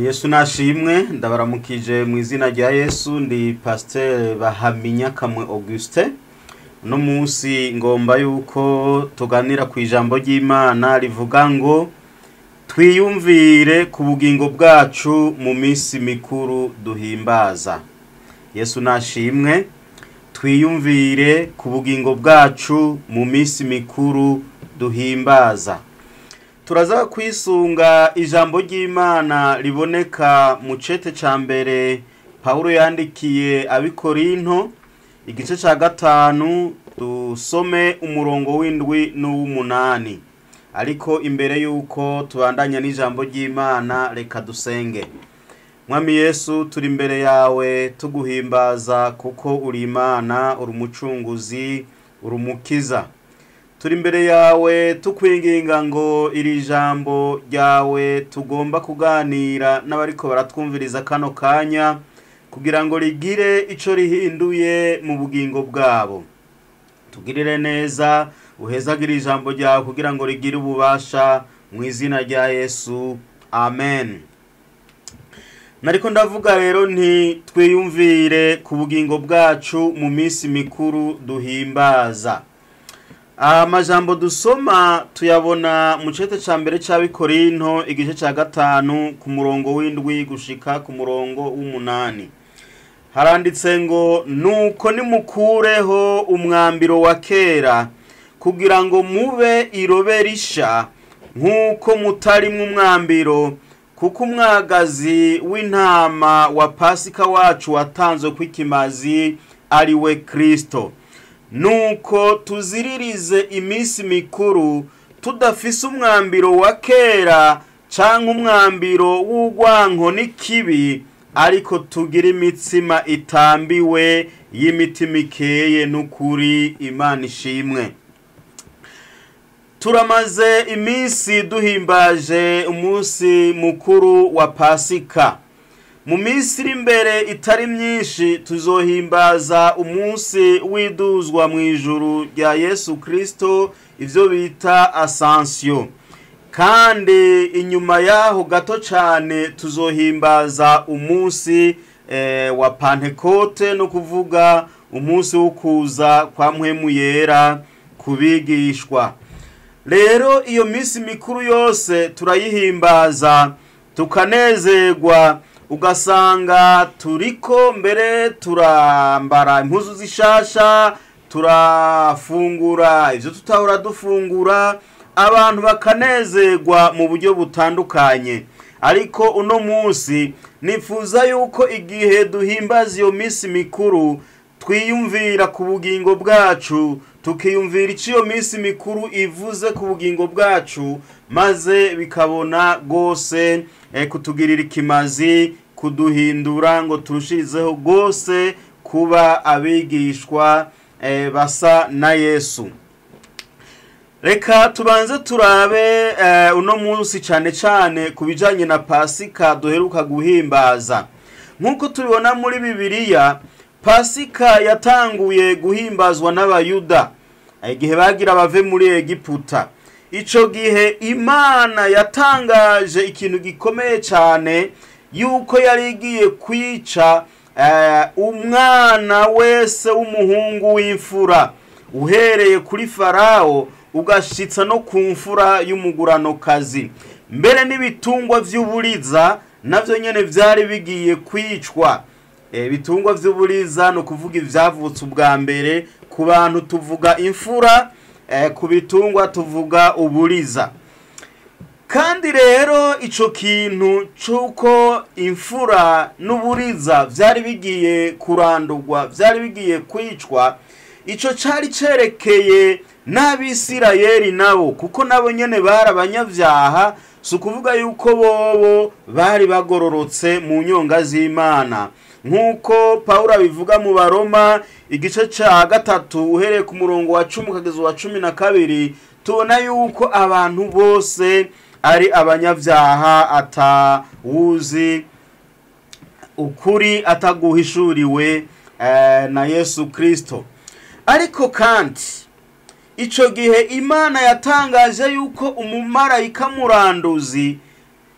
Yesu nashimwe, ndabaramukije mu izina rya Yesu. Ndi Pasteur Bahaminya Kamwe Augustin. Uno munsi ngomba yuko tuganira ku ijambo ry'Imana rivuga ngo twiyumvire ku bugingo bwacu mu minsi mikuru duhimbaza. Yesu nashimwe, twiyumvire ku bugingo bwacu mu minsi mikuru duhimbaza. Turaza kwisunga ijambo ry'Imana riboneka mu cete ca mbere Pawulo yandikiye ab'Ikorinto, igice ca 5, dusome umurongo w'7 n'uw'umunani. Ariko imbere yuko tubandanya n'ijambo ry'Imana, reka dusenge. Mwami Yesu, turi imbere yawe tuguhimbaza kuko uri Imana, uri umucunguzi, uri umukiza. Turi imbere yawe tukwinginga ngo iri jambo ryawe tugomba kuganira n'abariko baratwumviriza kano kanya, kugira ngo rigire ico rihinduye mu bugingo bwabo. Tugirire neza, uhezagire ijambo ryawe kugira ngo rigire ububasha, mu izina rya Yesu, amen. Nariko ndavuga rero nti twiyumvire ku bugingo bwacu mu minsi mikuru duhimbaza. Amajambo dusoma tuyabona mu cete ca mbere c'Abikorinto, igice ca 5, ku murongo w'7 gushika ku murongo w'8. Haranditse ngo nuko nimukureho umwambiro wa kera kugira ngo mube irobe risha, nk'uko mutarimwo umwambiro, kuko umwagazi w'intama wa Pasika wacu watanzwe kw'ikimazi, ari we Kristo. Nuko tuziririze iminsi mikuru tudafise umwambiro wa kera canke umwambiro w'urwanko n'ikibi, ariko tugira imitsima itambiwe y'imitima ikeye n'ukuri. Imana ishimwe. Turamaze iminsi duhimbaje umunsi mukuru wa Pasika. Mu minsi iri imbere itari myinshi tuzohimbaza umunsi w'iduzwa mu ijuru rya Yesu Kristo, ivyo bita Ascension. Kandi inyuma yaho gato cane tuzohimbaza umunsi wa Pantekote, no kuvuga umunsi w'ukuza kwa Mpwemu Yera kubigishwa. Rero iyo minsi mikuru yose turayihimbaza tukanezerwa, ugasanga turiko mbere turambara impuzu zishasha, turafungura ivyo tutahora dufungura, abantu bakanezerwa mu buryo butandukanye. Ariko uno munsi nifuza yuko igihe duhimbaza iyo minsi mikuru twiyumvira ku bugingo bwacu, tukiyumvira ico iyo minsi mikuru ivuze ku bugingo bwacu, maze bikabona gose kutugirira ikimazi, kuduhindura ngo turushirizeho gose kuba abigishwa basa na Yesu. Reka tubanze turabe uno munsi cane cane ku bijanye na Pasika duheruka guhimbaza. Nk'uko tubibona muri Bibiliya, Pasika yatanguye guhimbazwa n'Abayuda igihe bagira bave muri Egiputa. Ico gihe Imana yatangaje ikintu gikomeye cane, yuko yari igiye kwica umwana wese w'umuhungu w'imfura, uhereye kuri Farao ugashitsa no ku mfura y'umuguranokazi. Mbere n'ibitungwa vy'uburiza navyo nyene vyari bigiye kwicwa. Ibitungwa vy'uburiza no kuvuga ivyavutse ubwa mbere, ku bantu tuvuga imfura, ku bitungwa tuvuga uburiza. Kandi rero ico kintu c'uko imfura n'uburiza vyari bigiye kurandurwa, vyari bigiye kwicwa, ico cari cerekeye n'Abisirayeli nabo, kuko nabo nyene bari abanyabyaha. Si ukuvuga yuko bobo bari bagororotse mu nyonga z'Imana. Nk'uko Pawulo abivuga mu Baroma igice ca 3 uhereye ku murongo wa 10 ukageza uwa 12, tubona yuko abantu bose ari abanyabyaha, atawuzi ukuri ataguhishuriwe na Yesu Kristo. Ariko kandi ico gihe Imana yatangaje yuko umumarayika muranduzi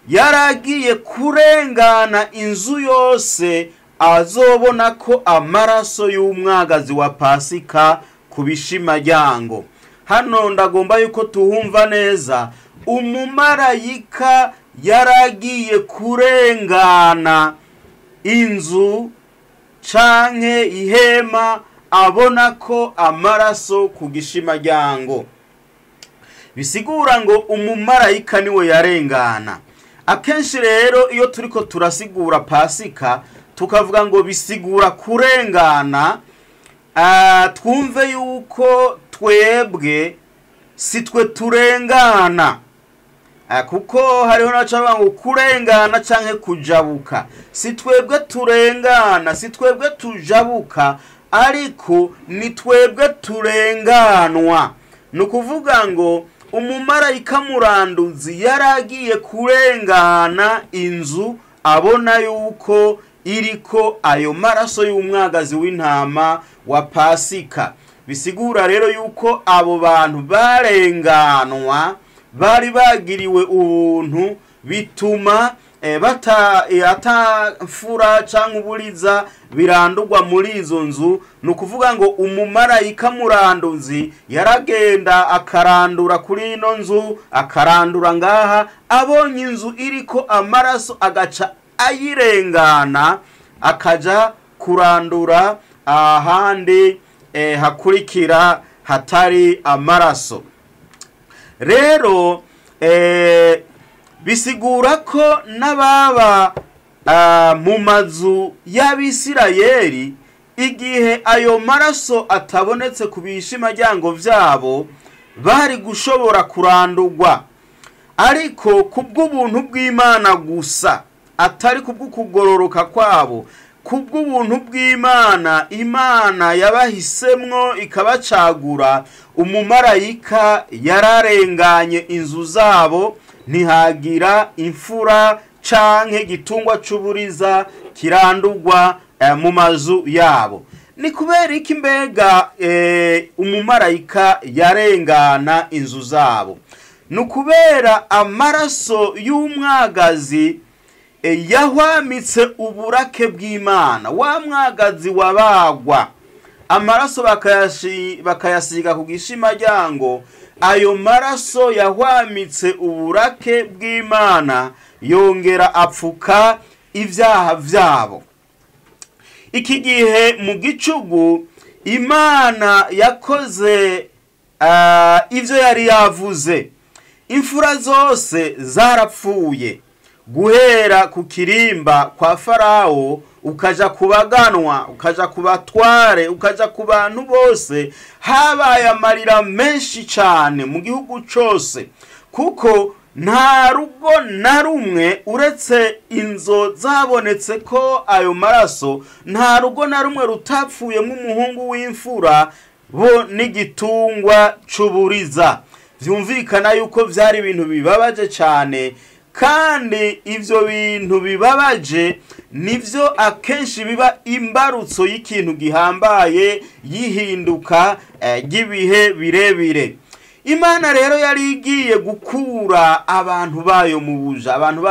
yaragiye kurengana inzu yose azobona ko amaraso y'umwagazi wa Pasika ku bishimaryango. Hano ndagomba yuko tuhumva neza. Umumarayika yaragiye kurengana inzu canke ihema abona ko amaraso ku gishimaryango. Bisigura ngo umumarayika niwe yarengana. Akenshi rero iyo turiko turasigura Pasika tukavuga ngo bisigura kurengana, twumve yuko twebwe si twe turengana, kuko hariho n'abaca ngo kurengana canke kujabuka. Si twebwe turengana, si twebwe tujabuka, ariko ni twebwe turenganwa. Ni ukuvuga ngo umumarayika muranduzi yaragiye kurengana inzu abona yuko iriko ayo maraso y'umwagazi w'intama wa Pasika. Bisigura rero yuko abo bantu barenganwa bari bagiriwe ubuntu, bituma atamfura canke uburiza birandurwa muri izo nzu. Ni ukuvuga ngo umumarayika muranduzi yaragenda akarandura kuri ino nzu, akarandura ngaha, abonye inzu iriko amaraso agaca ayirengana akaja kurandura ahandi hakurikira hatari amaraso. Rero bisigura ko n'ababa mu mazu y'Abisirayeli igihe ayo maraso atabonetse ku bishimaryango vyabo bari gushobora kurandurwa, ariko kubw'ubuntu bw'Imana gusa, atari kubw'ukugororoka kwabo. Kubw'ubuntu bw'Imana, Imana yabahisemwo ikabacagura, umumarayika yararenganye inzu zabo ntihagira imfura canke igitungwa c'uburiza kirandurwa mu mazu yabo. Ni kubera iki mbega umumarayika yarengana inzu zabo? Ni ukubera amaraso y'umwagazi yahwamitse uburake bw'Imana. Wa mwagazi wabagwa amaraso bakayasiga ku gishimaryango, ayo maraso yahwamitse uburake bw'Imana yongera apfuka ivyaha vyabo. Iki gihe mu gicugu Imana yakoze ivyo yari yavuze. Imfura zose zarapfuye, guhera ku kirimba kwa Farawo ukaja kubaganwa, ukaja kubatware, ukaja ku bantu bose. Habaye amarira menshi cane mu gihugu cose, kuko nta rugo na rumwe uretse inzo zabonetse ko ayo maraso, nta rugo na rumwe rutapfuyemo umuhungu w'imfura bo n'igitungwa c'uburiza. Vyumvikana yuko vyari ibintu bibabaje cane, kandi ivyo bintu bibabaje nivyo akenshi biba imbarutso y'ikintu gihambaye yihinduka ry'ibihe birebire. Imana rero yari igiye gukura abantu bayo mu buja, abantu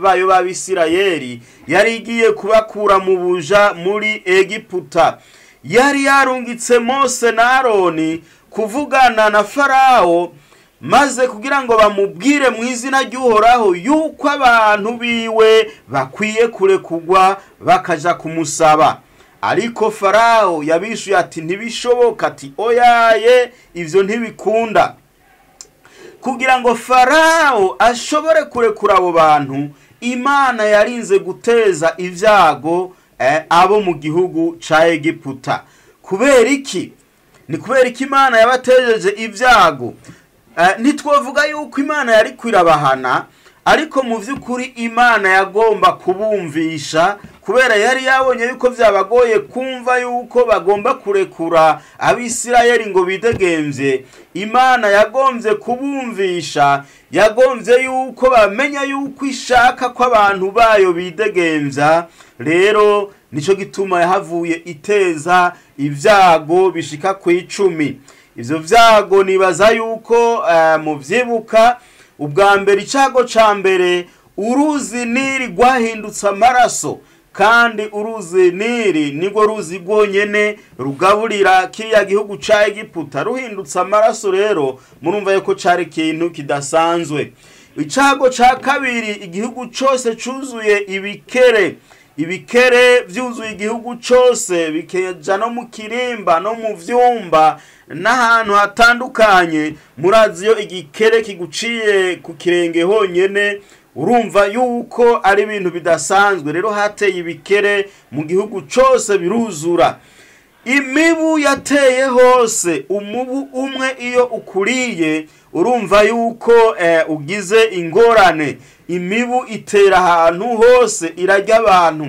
bayo b'Abisirayeli yari igiye kubakura mu buja muri Egiputa. Yari yarungitse Mose na Aroni kuvugana na Farawo, maze kugira ngo bamubwire mu izina ry'Uhoraho yuko abantu biwe bakwiye kurekugwa bakaja kumusaba. Ariko Farawo yabishuye ati ntibishoboka, ati oyaye, ivyo ntibikunda. Kugira ngo Farawo ashobore kurekura abo bantu, Imana yarinze guteza ivyago abo mu gihugu ca Egiputa. Kubera iki? Ni kubera iki Imana yabatejeje ivyago? Ntitwovuga yuko Imana yari kwirabahana, ariko mu vy'ukuri Imana yagomba kubumvisha, kubera yari yabonye yuko vyabagoye kumva yuko bagomba kurekura Abisirayeli ngo bidegemvye. Imana yagombye kubumvisha, yagombye yuko bamenya yuko ishaka ko abantu bayo bidegemvya. Rero nico gituma yahavuye iteza ivyago bishika ku 10. Ivyo vyago nibaza yuko muvyibuka. Ubwa mbere, icago ca mbere, Uruzi Nili rwahindutse amaraso, kandi uruzi Nili nirwo ruzi rwonyene rugaburira kiriya gihugu ca Egiputa. Ruhindutse amaraso rero murumva yuko cari ikintu kidasanzwe. Icago ca kabiri, igihugu cose cuzuye ibikere. Ibikere vyuzuye igihugu cose, bikeja no mu kirimba no mu vyumba n'ahantu hatandukanye. Murazi iyo igikere kiguciye ku kirenge honyene, urumva yuko ari ibintu bidasanzwe. Rero hateye ibikere mu gihugu cose biruzura. Imibu yateye hose, umubu umwe iyo ukuriye urumva yuko ugize ingorane. Imibu itera ahantu hose, irarya abantu.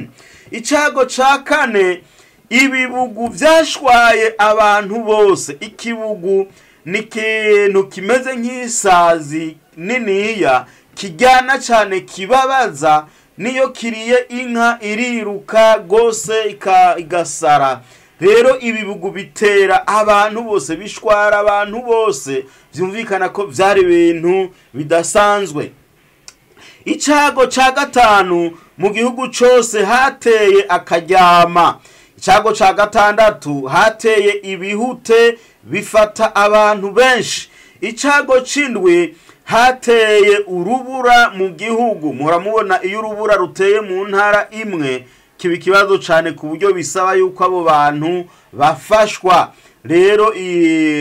Icago ca kane, ibibugu vyashwaye abantu bose. Ikibugu ni ikintu kimeze nk'isazi niniya, kijyana cane, kibabaza. Niyo kiriye inka iriruka gose igasara. Rero ibibugu bitera abantu bose, bishwara abantu bose. Vyumvikana ko vyari ibintu bidasanzwe. Icago ca gatanu, mu gihugu cose hateye akaryama. Icago ca gatandatu, hateye ibihute bifata abantu benshi. Icago c'indwi, hateye urubura mu gihugu. Muramubona iyo urubura ruteye mu ntara imwe kiba ikibazo cane, ku buryo bisaba yuko abo bantu bafashwa. Rero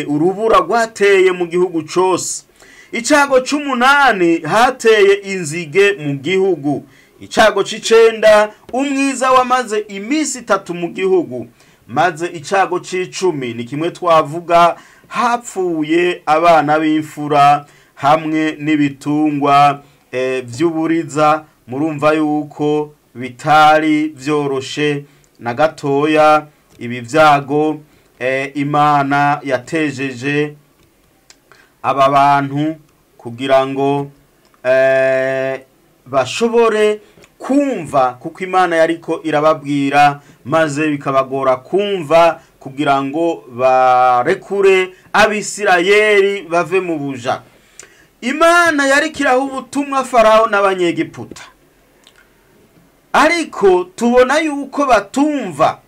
urubura rwateye mu gihugu cose. Icago c'umunani, hateye inzige mu gihugu. Icago c'icenda, umwiza wamaze iminsi 3 mu gihugu. Maze icago c'icumi ni kimwe twavuga, hapfuye abana b'imfura hamwe n'ibitungwa vy'uburiza. Murumva yuko bitari vyoroshe na gatoya ibi vyago Imana yatejeje aba bantu kugira ngo bashobore kumva, kuko Imana yariko irababwira maze bikabagora kumva, kugira ngo barekure Abisirayeli bave mu buja. Imana yariko iraha ubutumwa Farawo n'Abanyegiputa, ariko tubona yuko batumva.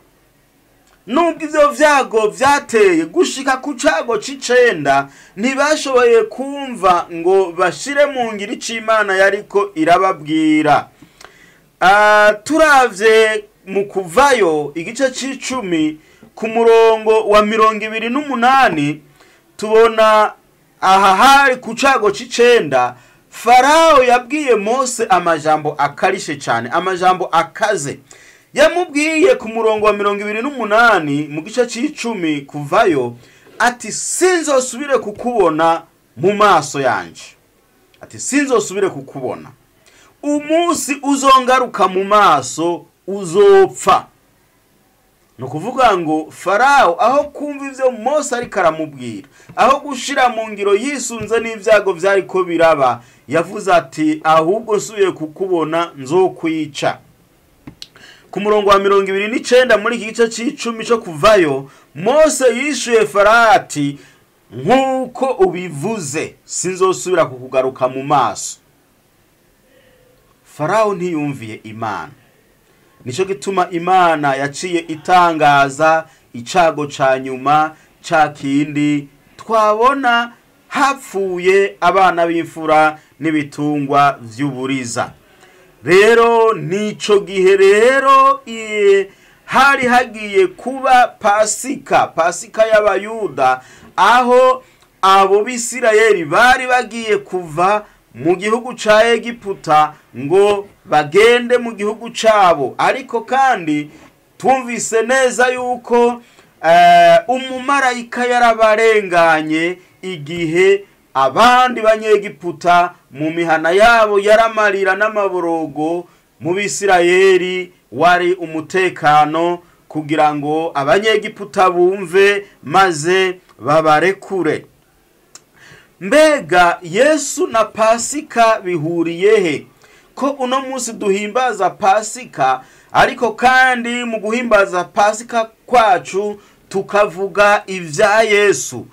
Nubwo ivyo vyago vyateye gushika ku cago c'icenda, ntibashoboye kumva ngo bashire mu ngiro ico Imana yariko irababwira. Turavye mu Kuvayo igice c'icumi ku murongo wa 28, tubona aha hari ku cago c'icenda, Farawo yabwiye Mose amajambo akarishe cane, amajambo akaze. Yamubwiye ku murongo wa 28 mu gice c'icumi Kuvayo ati: sinzosubire kukubona mu maso yanje. Ati: sinzosubire kukubona. Umunsi uzongaruka mu maso uzopfa. Ni ukuvuga ngo Farawo, aho kumva ivyo Mose ariko aramubwira, aho gushira mu ngiro yisunze n'ivyago vyariko biraba, yavuze ati: ahubwo nsubiye kukubona nzokwica. Ku murongo wa 29 muri iki gice c'icumi co Kuvayo, Mose yishuye Farawo ati: nk'uko ubivuze sinzosubira kukugaruka mu maso. Farawo ntiyumviye Imana. Nico gituma Imana yaciye itangaza icago ca nyuma, ca kindi twabona hapfuye abana b'imfura n'ibitungwa vy'uburiza. Rero nico gihe rero hari hagiye kuba Pasika, Pasika y'Abayuda, aho abo Bisirayeli bari bagiye kuva mu gihugu ca Egiputa ngo bagende mu gihugu cabo. Ariko kandi twumvise neza yuko umumarayika yarabarenganye igihe abandi Banyegiputa mu mihana yabo yaramarira n'amaborogo, mu Bisirayeli wari umutekano, kugira ngo Abanyegiputa bumve maze babarekure. Mbega Yesu na Pasika bihuriye he? Ko uno munsi duhimbaza Pasika, ariko kandi mu guhimbaza Pasika kwacu tukavuga ivya Yesu.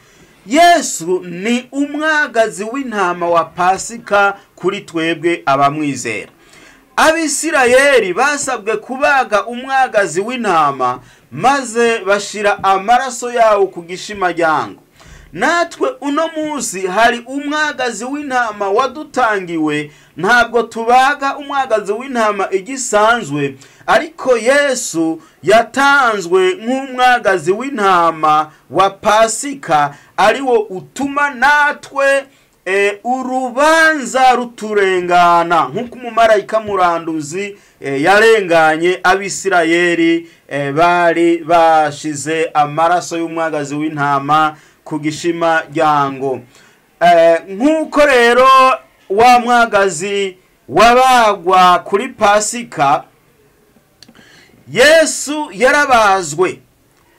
Yesu ni umwagazi w'intama wa Pasika kuri twebwe abamwizera. Abisirayeli basabwe kubaga umwagazi w'intama maze bashira amaraso yawo ku gishimaryango. Natwe uno munsi hari umwagazi w'intama wadutangiwe. Ntabwo tubaga umwagazi w'intama igisanzwe, ariko Yesu yatanzwe nk'umwagazi w'intama wa Pasika, ariwo utuma natwe urubanza ruturengana nk'uko umumarayika muranduzi yarenganye Abisirayeli bari bashize amaraso y'umwagazi w'intama ku gishima ryango. Nk'uko rero wa mwagazi wabagwa kuri Pasika, Yesu yarabazwe,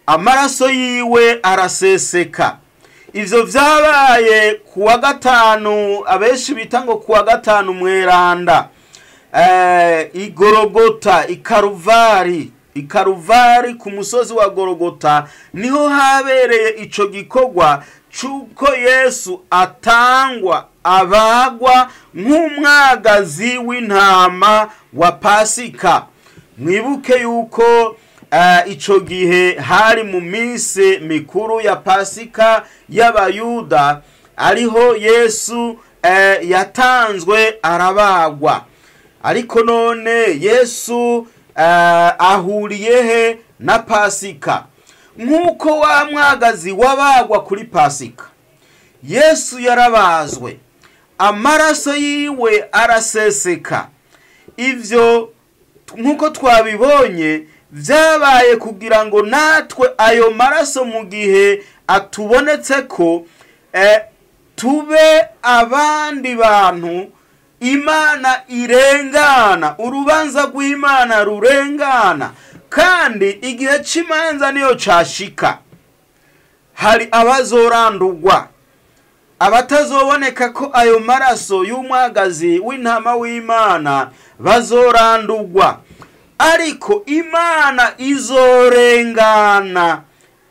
amaraso yiwe araseseka. Ivyo vyabaye kuwa gatanu, abenshi bita ngo kuwa gatanu mweranda, Igorogota, Ikaruvari ku musozi wa Gorogota niho habereye ico gikorwa c'uko Yesu atangwa, abagwa nk'umwagazi w'intama wa Pasika. Mwibuke yuko ico gihe hari mu minsi mikuru ya Pasika y'Abayuda, ariho Yesu yatanzwe arabagwa. Ariko none Yesu ahuriye he na Pasika? Nk'uko wa mwagazi wabagwa kuri Pasika, Yesu yarabazwe, amaraso yiwe araseseka. Ivyo nk'uko twabibonye vyabaye kugira ngo natwe ayo maraso mu gihe atubonetse ko tube abandi bantu Imana irengana, urubanza rw'Imana rurengana. Kandi igihe c'imanza niyo cashika, hari abazorandurwa, abatazoboneka ko ayo maraso y'umwagazi w'intama w'Imana bazorandurwa. Ariko Imana izorengana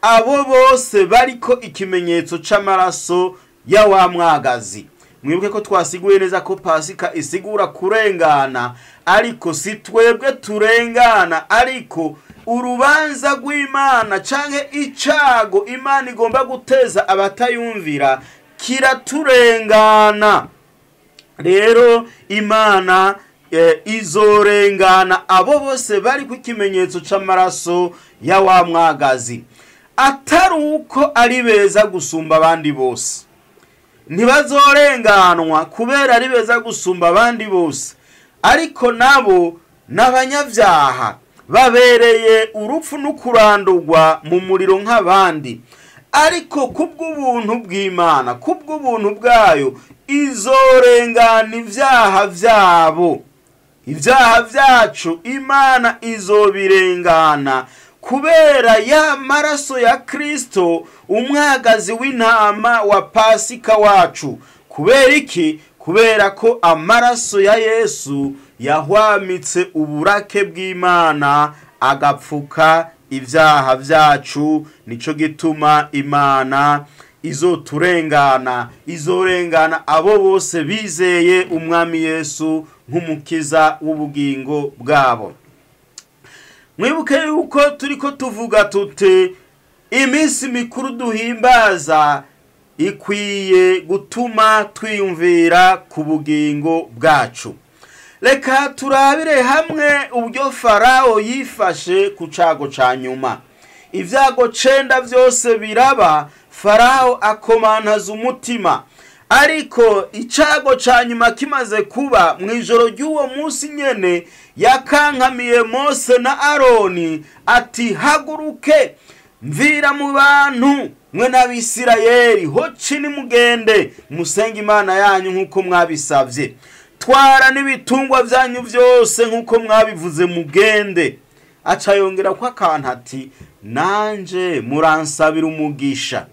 abo bose bariko ikimenyetso c'amaraso ya wa mwagazi. Mwibuke ko twasiguye neza ko Pasika isigura kurengana, ariko si twebwe turengana, ariko urubanza rw'Imana canke icago Imana igomba guteza abatayumvira kiraturengana. Rero Imana izorengana abo bose bari ku kimenyetso c'amaraso ya wa mwagazi, atari uko ari beza gusumba abandi bose. Ntibazorenganwa kubera ari beza gusumba abandi bose, ariko nabo n'abanyabyaha babereye urupfu n'ukurandurwa mu muriro nk'abandi. Ariko kubw'ubuntu bw'Imana, kubw'ubuntu bwayo, izorengana ibyaha vyabo. Ibyaha vyacu Imana izobirengana kubera ya maraso ya Kristo, umwagazi w'intama wa Pasika wacu. Kubera iki? Kubera ko amaraso ya Yesu yahwamitse uburake bw'Imana agapfuka ibyaha vyacu. Nico gituma Imana izoturengana, izorengana abo bose bizeye Umwami Yesu nk'umukiza w'ubugingo bwabo. Mwibuke yuko turiko tuvuga tuti iminsi mikuru duhimbaza ikwiye gutuma twiyumvira ku bugingo bwacu. Reka turabire hamwe uburyo Farao yifashe ku cago ca nyuma. Ivyago 9 vyose biraba, Farao akomantaza umutima. Ariko icago ca nyuma kimaze kuba, mw'ijoro ry'uwo munsi nyene yakankamiye Mose na Aroni ati: haguruke mvira mu bantu mwe n'Abisirayeli, hoci nimugende musenge Imana yanyu nk'uko mwabisavye, twara n'ibitungwa vyanyu vyose nk'uko mwabivuze mugende. Aca yongera ko akantu ati: nanje muransabira umugisha.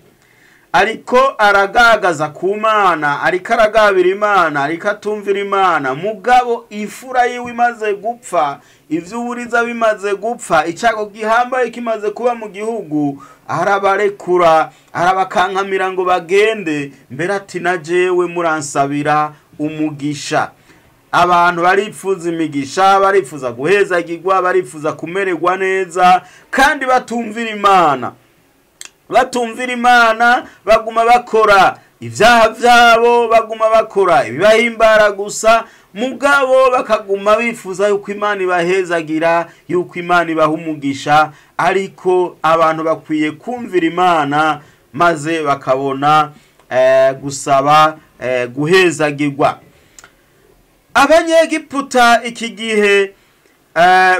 Ariko aragagaza ku Mana, ariko aragabira Imana, ariko atumvira Imana. Mugabo imfura yiwe imaze gupfa, ivy'uburiza bimaze gupfa, icago gihambaye kimaze kuba mu gihugu, arabarekura, arabakankamira ngo bagende. Mbere ati na jewe muransabira umugisha. Abantu baripfuza imigisha, barifuza guhezagirwa, barifuza kumererwa neza, kandi batumvira Imana. Batumvira Imana, baguma bakora ivyaha vyabo, baguma bakora ibibahimbara gusa, mugabo bakaguma bifuza yuko Imana ibahezagira, yuko Imana ibaha umugisha. Ariko abantu bakwiye kumvira Imana maze bakabona gusaba guhezagirwa. Abanyegiputa iki gihe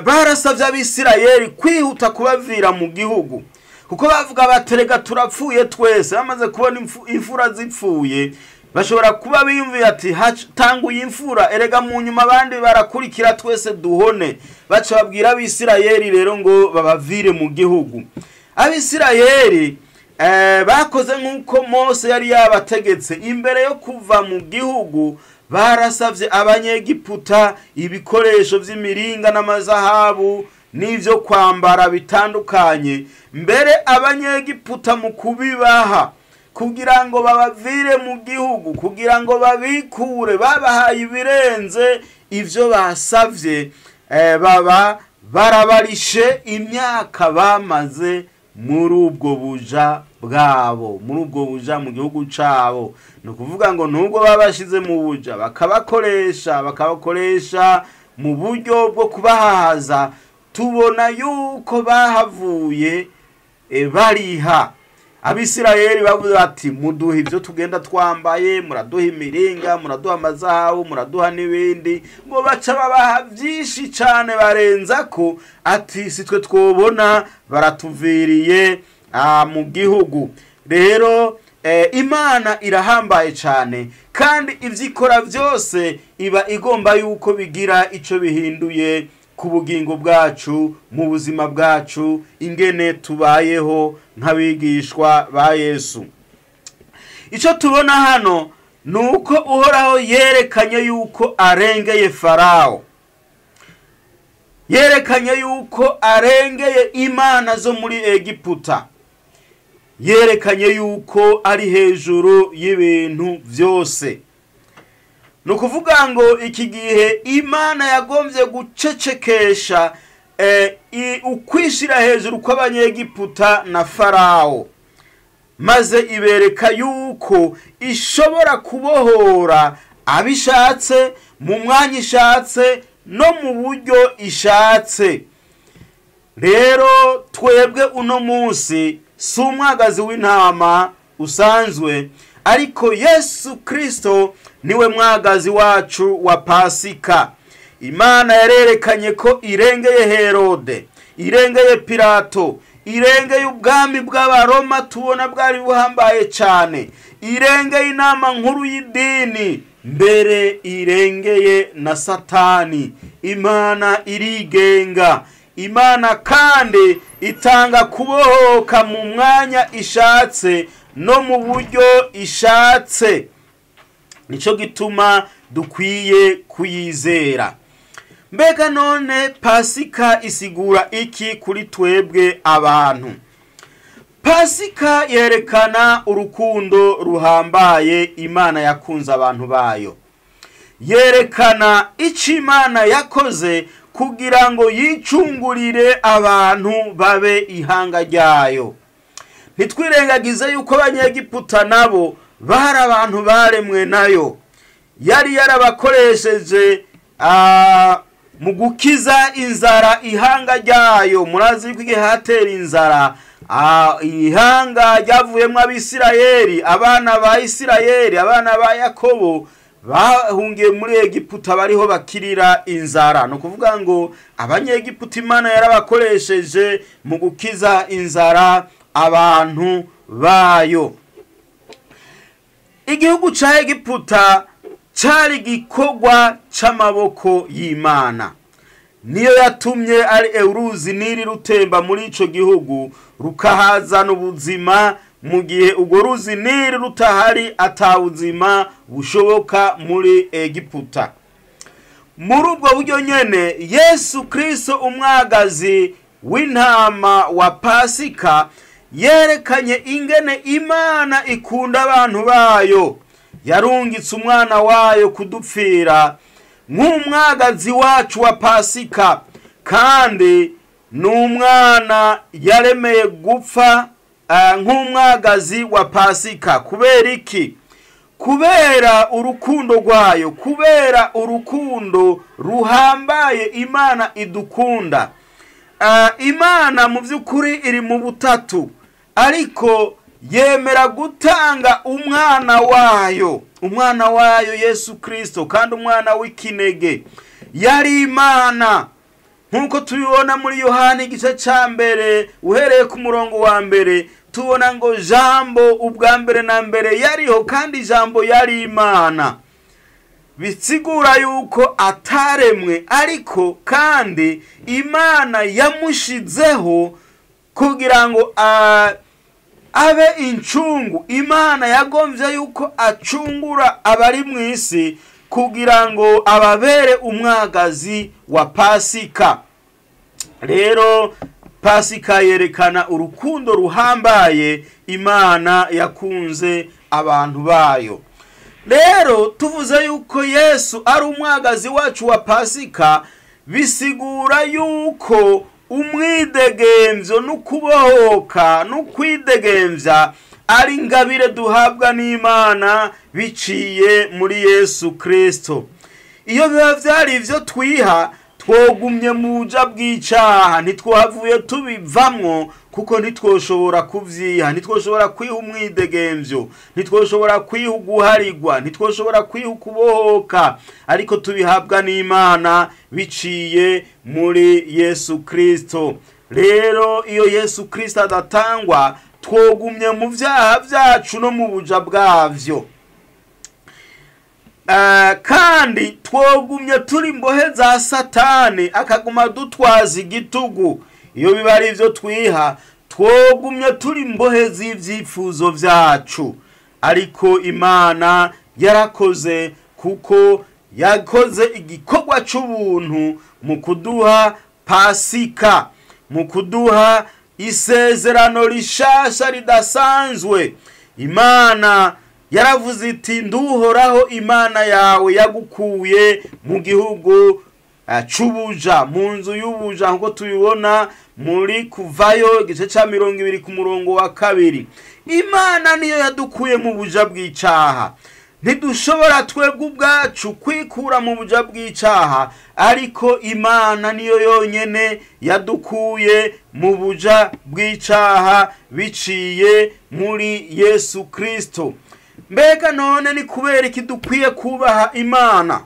barasavye Abisirayeli kwihuta kubavira mu gihugu, kuko bavuga baterega turapfuye twese. Bamaze kubona imfura zipfuye, bashobora kuba biyumviye ati tanguye imfura, erega mu nyuma abandi barakurikira twese duhone. Baca babwira Abisirayeli rero ngo babavire mu gihugu. Abisirayeli bakoze nk'uko Mose yari yabategetse. Imbere yo kuva mu gihugu barasavye abanyegiputa ibikoresho vy'imiringa n'amazahabu n'ivyo kwambara bitandukanye. Mbere abanyegiputa mu kubibaha kugira ngo babavire mu gihugu, kugira ngo babikure, babahaye ibirenze ivyo basavye. Baba barabarishe imyaka bamaze muri ubwo buja bwabo, muri ubwo buja mu gihugu cabo. Ni ukuvuga ngo nubwo babashize mu buja, bakabakoresha mu buryo bwo kubahaza, tubona yuko bahavuye bariha. Abisirayeli bavuze bati muduha ivyo tugenda twambaye, muraduha imiringa, muraduha amazahabu, muraduha n'ibindi. Ngo baca babaha vyinshi cane, barenza ko ati si twe twobona baratuviriye mu gihugu. Rero Imana irahambaye cane, kandi ivyo ikora vyose iba igomba yuko bigira ico bihinduye ku bugingo bwacu, mu buzima bwacu, ingene tubayeho nk'abigishwa ba Yesu. Ico tubona hano nuko Uhoraho yerekanye yuko arengeye Farao, yerekanye yuko arengeye imana zo muri Egiputa, yerekanye yuko ari hejuru y'ibintu vyose. Ni ukuvuga ngo iki gihe Imana yagombye gucecekesha ukwishira hejuru kw'abanyegiputa na Farao, maze ibereka yuko ishobora kubohora abishatse mu mwanya ishatse no mu buryo ishatse. Rero twebwe uno munsi si umwagazi w'intama usanzwe, ariko Yesu Kristo niwe mwagazi wacu wa Pasika. Imana yarerekanye ko irengeye Herode, irengeye Pilato, irengeye ubwami bw'Abaroma tubona bwari buhambaye cyane, irengeye inama nkuru y'idini, mbere irengeye na Satani. Imana irigenga. Imana kandi itanga kubohoka mu mwanya ishatse no mu buryo ishatse. Nico gituma dukwiye kuyizera. Mbega none Pasika isigura iki kuri twebwe abantu? Pasika yerekana urukundo ruhambaye Imana yakunze abantu bayo. Yerekana ico Imana yakoze kugira ngo yicungurire abantu babe ihanga ryayo. Ntitwirengagize yuko abanyegiputa nabo bari abantu baremwe nayo. Yari yarabakoresheje mu gukiza inzara ihanga ryayo. Murazi yuko igihe hatera inzara, ihanga ryavuyemwo Abisirayeli, abana ba Isirayeli, abana ba Yakobo bahungiye muri Egiputa bariho bakirira inzara. No kuvuga ngo abanyegiputa Imana yarabakoresheje mu gukiza inzara abantu bayo. Igihugu ca Egiputa cari gikorwa c'amaboko y'Imana. Niyo yatumye ari uruzi Nili rutemba muri ico gihugu, rukahazana ubuzima Mu gihe urwo ruzi Nili rutahari, atabuzima bushoboka muri Egiputa. Muri ubwo buryo nyene, Yesu Kristo, umwagazi w'intama wa Pasika, yerekanye ingene Imana ikunda abantu bayo. Yarungitse umwana wayo kudupfira nk'umwagazi wacu wa Pasika, kandi ni umwana yaremeye gupfa nk'umwagazi wa Pasika. Kubera iki? Kubera urukundo rwayo, kubera urukundo ruhambaye Imana idukunda. Imana mu by'ukuri iri mu butatu, ariko yemera gutanga umwana wayo, umwana wayo Yesu Kristo, kandi umwana w'ikinege. Yari Imana, nk'uko tubibona muri Yohani igice cya 1 uhereye ku murongo wa 1, tubona ngo Jambo ubwa mbere na mbere yariho, kandi Jambo yari Imana. Bisigura yuko ataremwe, ariko kandi Imana yamushizeho kugira ngo abe incungu. Imana yagombye yuko acungura abari mu isi kugira ngo ababere umwagazi wa Pasika. Rero Pasika yerekana urukundo ruhambaye Imana yakunze abantu bayo. Rero tuvuze yuko Yesu ari umwagazi wacu wa Pasika, bisigura yuko umwidegemvyo n'ukubohoka n'ukwidegemvya ari ingabire duhabwa n'Imana biciye muri Yesu Kristo. Iyo biba vyari ivyo twiha, twogumye mu buja bw'icaha, ntitwavuye tubivamwo, kuko ntitwoshobora kuvyiha, ntitwoshobora kwiha umwidegemvyo, ntitwoshobora kwiha uguharigwa, ntitwoshobora kwiha ukubohoka, ariko tubihabwa n'Imana biciye muri Yesu Kristo. Rero iyo Yesu Kristo adatangwa, twogumye mu vyaha vyacu no mu buja bwavyo, kandi twogumye turi imbohe za Satani, akaguma dutwaza igitugu. Iyo biba ari ivyo twiha, twogumye turi imbohe z'ivyifuzo vyacu. Ariko Imana yarakoze, kuko yakoze igikorwa c'ubuntu mu kuduha Pasika, mu kuduha isezerano rishasha ridasanzwe. Imana yaravuze iti: "Nduhoraho Imana yawe yagukuye mu gihugu c'ubuja, mu nzu y'ubuja", nkuko tubibona muri Kuvayo igice ca 20 ku murongo wa 2. Imana niyo yadukuye mu buja bw'icaha. Ntidushobora twebwe ubwacu kwikura mu buja bw'icaha, ariko Imana niyo yonyene yadukuye mu buja bw'icaha biciye muri Yesu Kristo. Mbega none ni kubera iki dukwiye kubaha Imana?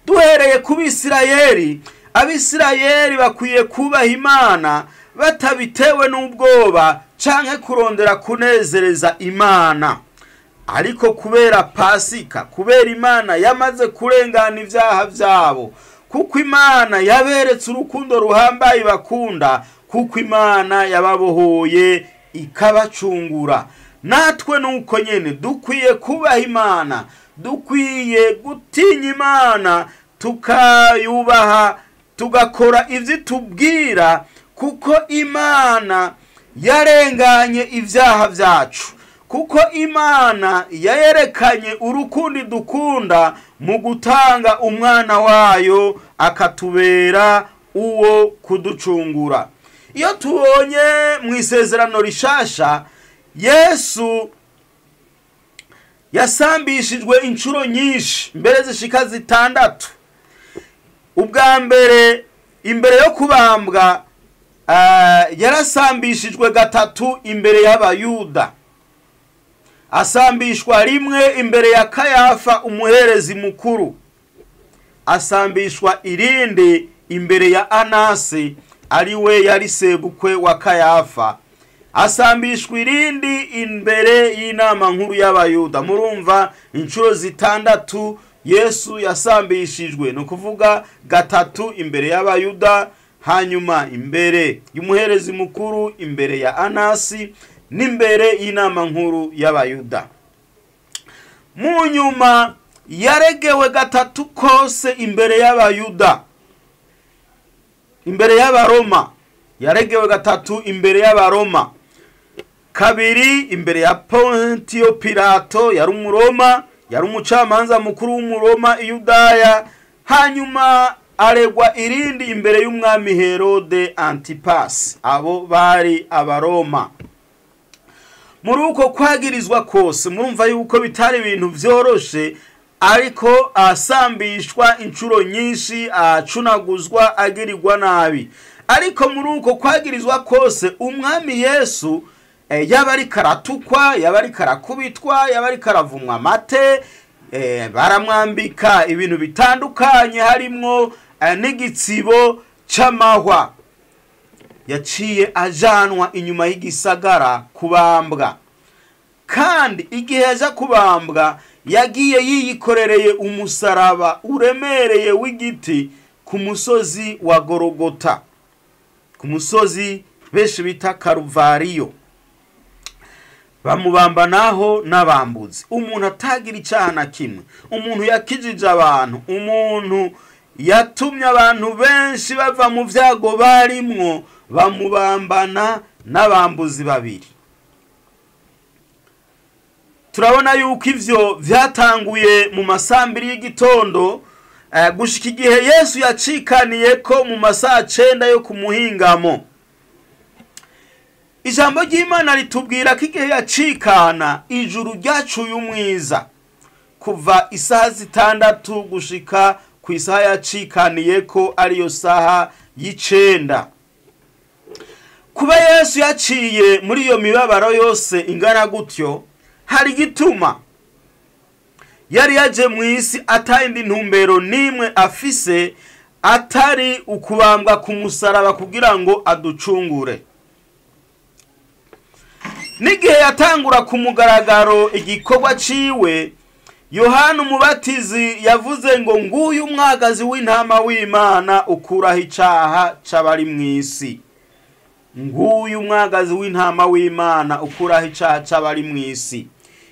Duhereye ku Bisirayeli, Abisirayeli bakwiye kubaha Imana batabitewe n'ubwoba canke kurondera kunezereza Imana, ariko kubera Pasika, kubera Imana yamaze kurengana ivyaha vyabo, kuko Imana yaberetse urukundo ruhambaye bakunda, kuko Imana yababohoye ikabacungura. Natwe nuko nyene dukwiye kubaha Imana, dukwiye gutinya Imana, tukayubaha, tugakora ivyo itubwira, kuko Imana yarenganye ivyaha vyacu, kuko Imana yayerekanye urukundo dukunda mu gutanga umwana wayo akatubera uwo kuducungura. Iyo tubonye mu isezerano rishasha, Yesu yasambishijwe inshuro nyinshi, mbere zishika 6. Ubwa mbere, imbere yo kubambwa, yarasambishijwe 3 imbere y'Abayuda, asambishwa 1 imbere ya Kayafa umuherezi mukuru, asambishwa irindi imbere ya Anasi ariwe yari sebukwe wa Kayafa, asambishwa irindi imbere y'inama nkuru y'Abayuda. Murumva inshuro 6 Yesu yasambishijwe, ni ukuvuga 3 imbere y'Abayuda, hanyuma imbere y'umuherezi mukuru, imbere ya Anasi n'imbere y'inama nkuru y'Abayuda. Mu nyuma yaregewe gatatu kose imbere y'Abayuda, imbere y'Abaroma. Yaregewe gatatu imbere y'Abaroma, kabiri imbere ya Pontio Pilato, yari Umuroma, yari umucamanza mukuru w'Umuroma i Yudaya. Hanyuma aregwa irindi imbere y'umwami Herode Antipas. Abo bari Abaroma. Muri uko kwagirizwa kose, murumva yuko bitari ibintu vyoroshe, ariko asambishwa inshuro nyinshi, acunaguzwa, agirirwa nabi. Ariko muri uko kwagirizwa kose, umwami Yesu yaba ariko aratukwa, yaba ariko arakubitwa, yaba ariko aravumwa amate, baramwambika ibintu bitandukanye, harimwo n'igitsibo c'amahwa. Yaciye ajanwa inyuma y'igisagara kubambwa, kandi igihe yaja kubambwa yagiye yiyikorereye umusaraba uremereye w'igiti ku musozi wa Gorogota, ku musozi benshi bita Karuvariyo. Bamubamba naho n'abambuzi. Umuntu atagira icaha na kimwe, umuntu yakijije abantu, umuntu yatumye abantu benshi bava mu vyago barimwo, bamubambana n'abambuzi babiri. Turabona yuko ivyo vyatanguye mu masambiri y'igitondo, gushika igihe Yesu yacikaniye ko mu masaha 9 yo kumuhingamo. Ijambo ry'Imana ritubwira ko igihe yacikana ijuru ryacuye umwiza, kuva isaha 6 gushika ku isaha yacikaniye ko ariyo saha y'9. Kuba Yesu yaciye muri iyo mibabaro yose ingana gutyo, hari igituma. Yari yaje mu isi atayindi ntumbero nimwe afise atari ukubambwa ku musaraba kugira ngo aducungure. N'igihe yatangura ku mugaragaro igikorwa ciwe, Yohana Umubatizi yavuze ngo nguyu umwagazi w'intama w'Imana ukuraho icaha c'abari mw'isi. Nguyu umwagazi w'intama w'Imana ukuraho icaha c'abari mw'isi.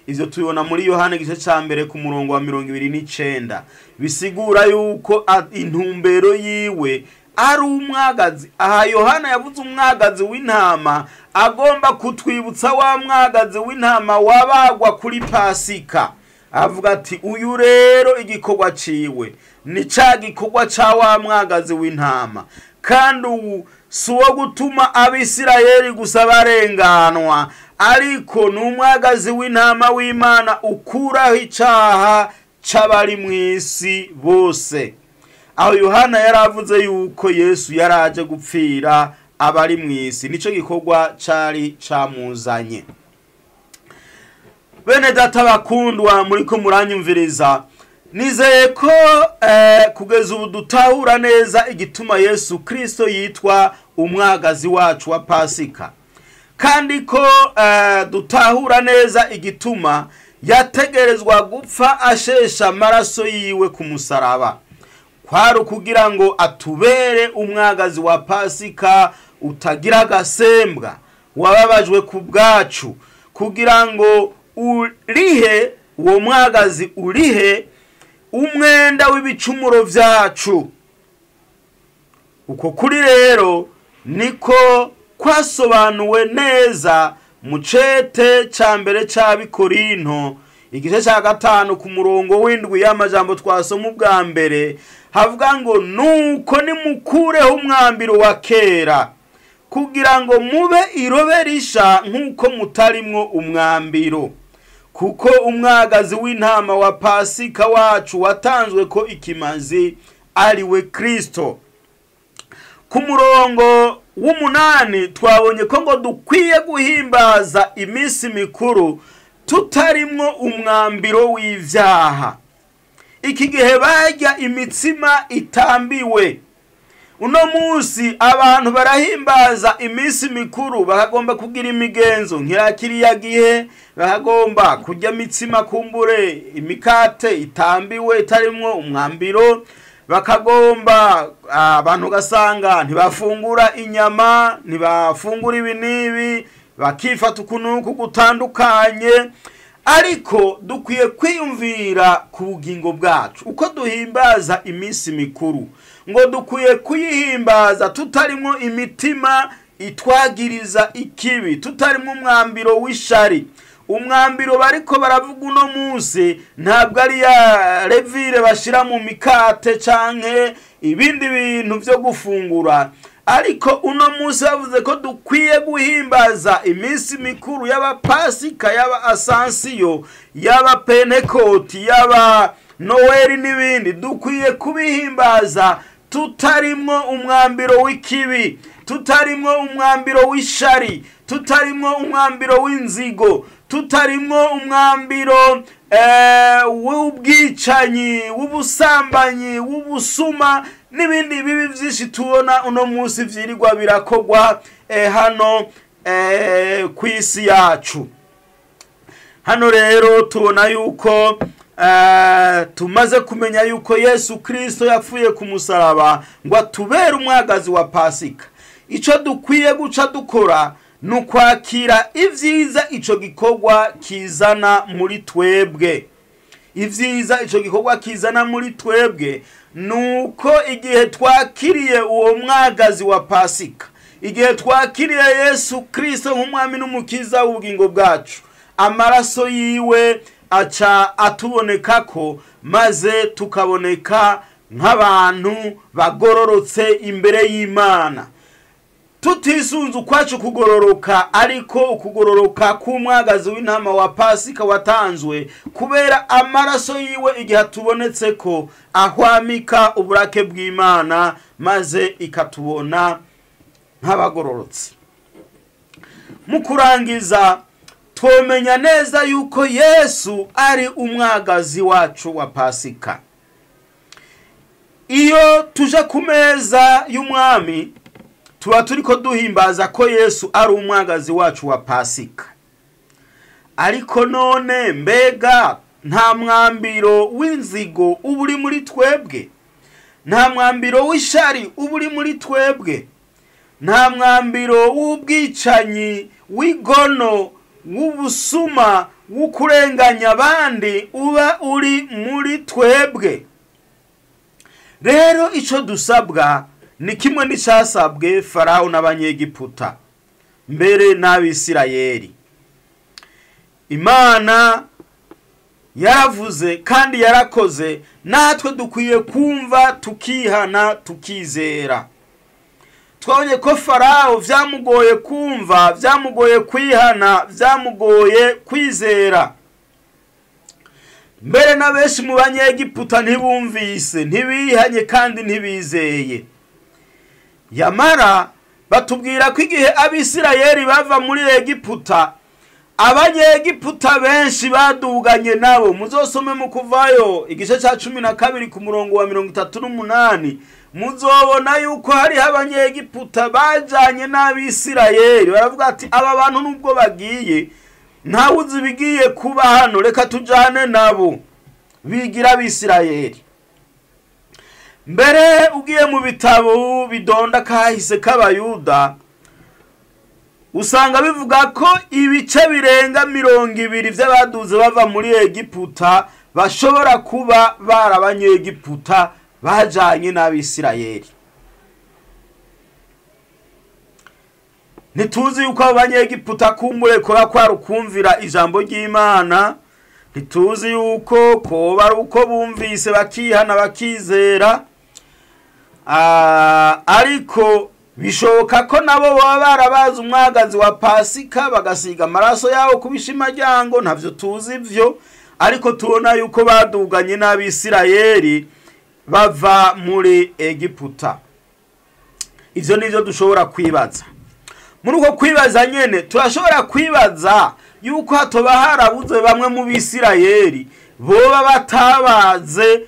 Ivyo tubibona muri Yohana igice ca mbere ku murongo wa 29. Bisigura yuko intumbero yiwe ari umwagazi. Aha Yohana yavuze umwagazi w'intama, agomba kutwibutsa wa mwagazi w'intama wabagwa kuri Pasika. Avuga ati uyu rero igikorwa ciwe ni ca gikorwa ca wa mwagazi w'intama, kandi ubu si uwo gutuma Abisirayeli gusa barenganwa, ariko ni umwagazi w'intama w'Imana ukuraho icaha c'abari mw'isi bose. Aho Yohana yaravuze yuko Yesu yaraje gupfira abari mw'isi, nico gikorwa cari camuzanye. Bene data bakundwa muriko muranyumviriza, nizeye ko kugeza ubu dutahura neza igituma Yesu Kristo yitwa umwagazi wacu wa Pasika, kandi ko dutahura neza igituma yategerezwa gupfa ashesha amaraso yiwe ku musaraba. Kwari kugira ngo atubere umwagazi wa Pasika utagira agasembwa, wababajwe ku bwacu, kugira ngo urihe uwo mwagazi, urihe umwenda w'ibicumuro vyacu. Uko kuri rero niko kwasobanuwe neza mu cete ca mbere c'Abikorinto igice ca 5 ku murongo w'indwi y'amajambo twasoma ubwa mbere, havuga ngo nuko nimukureho umwambiro wa kera kugira ngo mube irobe risha nk'uko mutarimwo umwambiro, kuko umwagazi w'intama wa Pasika wacu watanzwe ko ikimazi ari we Kristo. Ku murongo w'8 twabonye ko ngo dukwiye guhimbaza iminsi mikuru tutarimwo umwambiro w'ivyaha. Iki gihe barya imitsima itambiwe. Uno munsi abantu barahimbaza iminsi mikuru, bakagomba kugira imigenzo nk'iya kiriya gihe, bakagomba kurya imitsima kumbure imikate itambiwe itarimwo umwambiro, bakagomba abantu gasanga ntibafungura inyama, ntibafungura ibi n'ibi. bakifata ukuntu gutandukanye. Ariko dukwiye kwiyumvira ku bugingo bwacu uko duhimbaza iminsi mikuru, ngo dukwiye kuyihimbaza tutarimo imitima itwagiriza ikibi, tutarimo umwambiro w'ishari. Umwambiro bariko baravuga uno munsi ntabwo ari ya levure bashira mu mikate canke ibindi bintu vyo gufungura, ariko uno munsi bavuze ko dukwiye guhimbaza iminsi mikuru y'abapasika, y'aba asansiyo, y'aba pentekoti, y'aba noweli n'ibindi. Dukwiye kubihimbaza tutarimwo umwambiro w'ikibi, tutarimwo umwambiro w'ishari, tutarimwo umwambiro w'inzigo, tutarimwo umwambiro w'ubwicanyi, w'ubusambanyi, w'ubusuma n'ibindi bibi vyinshi tubona uno munsi vyirirwa birakogwa hano kw'isi yacu. Hano rero tubona yuko tumaze kumenya yuko Yesu Kristo yapfuye ku musaraba ngo atubere umwagazi wa Pasika. Ico dukwiye guca dukora ni ukwakira ivyiza ico gikorwa kizana muri twebwe. Ivyiza ico gikorwa kizana muri twebwe nuko igihe twakiriye uwo mwagazi wa Pasika, igihe twakiriye Yesu Kristo nk'umwami n'umukiza w'ubugingo bwacu, amaraso yiwe aca atubonekako, maze tukaboneka nk'abantu bagororotse imbere y'Imana, tutisunze ukwacu kugororoka, ariko ukugororoka k'umwagazi w'intama wa Pasika watanzwe kubera amaraso yiwe igihe atubonetse ko ahwamika uburake bw'Imana, maze ikatubona nk'abagororotse. Mu kurangiza twomenya neza yuko Yesu ari umwagazi wacu wa Pasika. Iyo tuje ku meza y'umwami tuba turiko duhimbaza ko Yesu ari umwagazi wacu wa Pasika. Ariko none mbega nta mwambiro w'inzigo uba uri muri twebwe? Nta mwambiro w'ishari uba uri muri twebwe? Nta mwambiro w'ubwicanyi, w'igono, w'ubusuma, w'ukurenganya abandi uba uri muri twebwe? Rero ico dusabwa ni kimwe n'icasabwe Farawo n'abanyegiputa mbere n'Abisirayeli. Imana yaravuze kandi yarakoze, natwe dukwiye kumva tukihana tukizera. Twabonye ko Farawo vyamugoye kumva, vyamugoye kwihana, vyamugoye kwizera. Mbere na benshi mu banyegiputa ntibumvise, ntibihanye kandi ntibizeye. Yamara batubwira ko igihe Abisirayeli bava muri Egiputa, abanyegiputa benshi baduganye nabo. Muzosome mu Kuvayo igice ca 12 ku murongo wa 38, muzobona yuko hariho abanyegiputa bajanye n'Abisirayeli. Baravuga ati aba bantu nubwo bagiye ntawuzi bigiye kuba hano, reka tujane nabo. Bigira Abisirayeli. Mbere ugiye mu bitabo bidonda kahise k'Abayuda, usanga bivuga ko ibice birenga 20 vy'abaduze bava muri Egiputa bashobora kuba barabanyegiputa bajanye n'Abisirayeli. Ntituzi yuko abo banyegiputa kumbure koba kwarukumvira ijambo ry'Imana, ntituzi yuko koba ari uko bumvise bakihana bakizera, ariko bishoboka ko nabo baba barabaze umwagazi wa Pasika bagasiga amaraso yabo ku bishimaryango. Ntavyo tuzi ivyo, ariko tubona yuko baduganye n'Abisirayeli bava muri Egiputa. Ivyo nivyo dushobora kwibaza. Muri uko kwibaza nyene turashobora kwibaza yuko hatoba harabuze bamwe mu Bisirayeli boba batabaze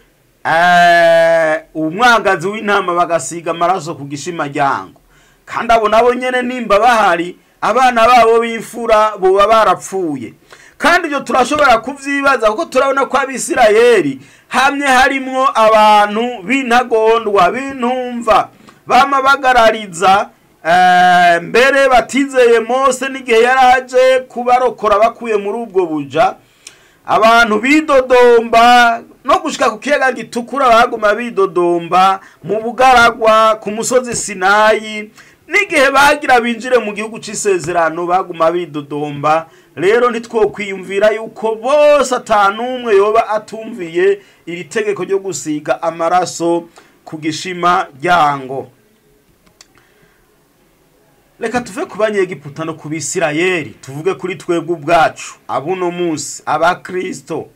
umwagazi w'intama bagasiga amaraso ku gishimaryango, kandi abo nabo nyene nimba bahari abana babo b'imfura boba barapfuye. Kandi ibyo turashobora kuvyibaza kuko turabona ko Abisirayeli hamye harimwo abantu b'intagondwa, b'intumva, bama bagarariza Mbere batizeye Mose n'igihe yaraje kubarokora bakuye muri ubwo buja. Abantu bidodomba no gushika ku kiyaga gitukura, baguma bidodomba mu bugaragwa ku musozi Sinayi, n'igihe bagira binjire mu gihugu c'isezerano baguma bidodomba. Rero ntitwokwiyumvira yuko bose atanumwe yoba atumviye iri tegeko ryo gusiga amaraso ku gishima ryango. Reka tuve ku Banyegiputa no ku Bisirayeli, tuvuge kuri twebwe ubwacu abuno munsi, abakristo,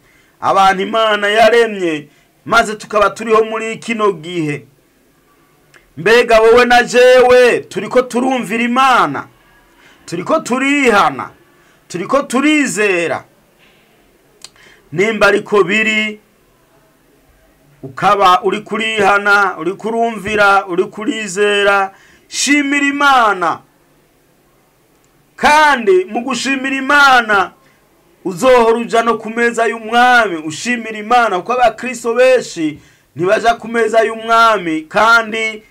abantu Imana yaremye maze tukaba turiho muri kino gihe. Mbega wowe na jewe turiko turumvira Imana, turiko turihana, turiko turizera? Nimba ariko biri, ukaba uri kurihana, uri kurumvira, uri kurizera, shimira Imana. Kandi mu gushimira Imana uzohora uja no ku meza y'umwami ushimira Imana, kuko abakristo benshi ntibaja ku meza y'umwami, kandi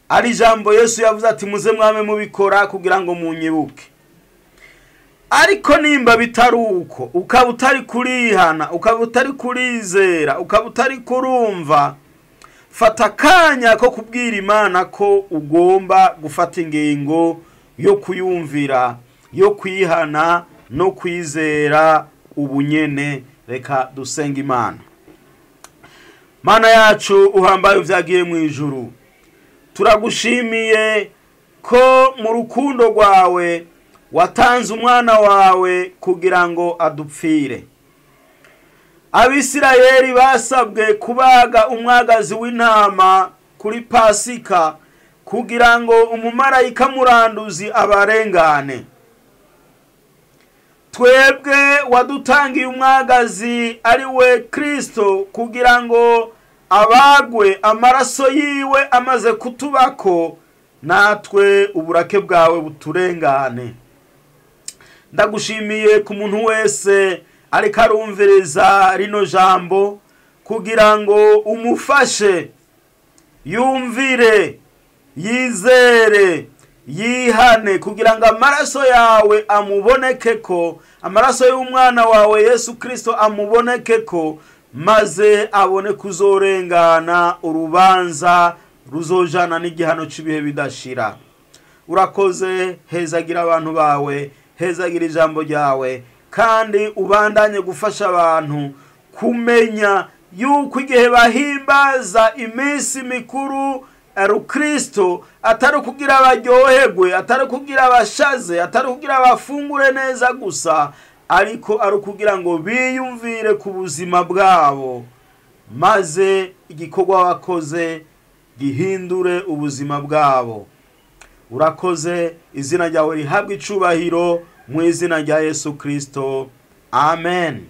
ari ijambo Yesu yavuze ati muze mwame mubikora kugira ngo munyibuke. Ariko nimba bitari uko, ukaba utari kurihana, ukaba utari kurizera, ukaba utari kurumva, fata akanya ko kubwira Imana ko ugomba gufata ingingo yo kuyumvira, yo kwihana no kwizera ubunyene. Reka dusenga Imana. Mana yacu uhambaye uvyagiye mu ijuru, turagushimiye ko mu rukundo rwawe watanze umwana wawe kugira ngo adupfire. Abisirayeli basabwe kubaga umwagazi w'intama kuri Pasika kugira ngo umumarayika muranduzi abarengane. Twebwe wadutangiye umwagazi ari we Kristo kugira ngo abagwe amaraso yiwe amaze kutubako, natwe uburake bwawe buturengane. Ndagushimiye ku muntu wese ariko arumviriza rino jambo kugira ngo umufashe yumvire, yizere, yihane, kugira ngo amaraso yawe amubonekeko, amaraso y'umwana wawe Yesu Kristo amubonekeko, maze abone kuzorengana urubanza ruzojana n'igihano c'ibihe bidashira. Urakoze, hezagira abantu bawe, hezagira ijambo ryawe, kandi ubandanye gufasha abantu kumenya yuko igihe bahimbaza iminsi mikuru Kristo atari kugira baryoherwe, atari kugira bashaze, atari kugira bafungure neza gusa, ariko ari kugira ngo biyumvire ku buzima bwabo, maze igikorwa wakoze gihindure ubuzima bwabo. Urakoze, izina ryawe rihabwe icubahiro mu izina rya Yesu Kristo. Amen.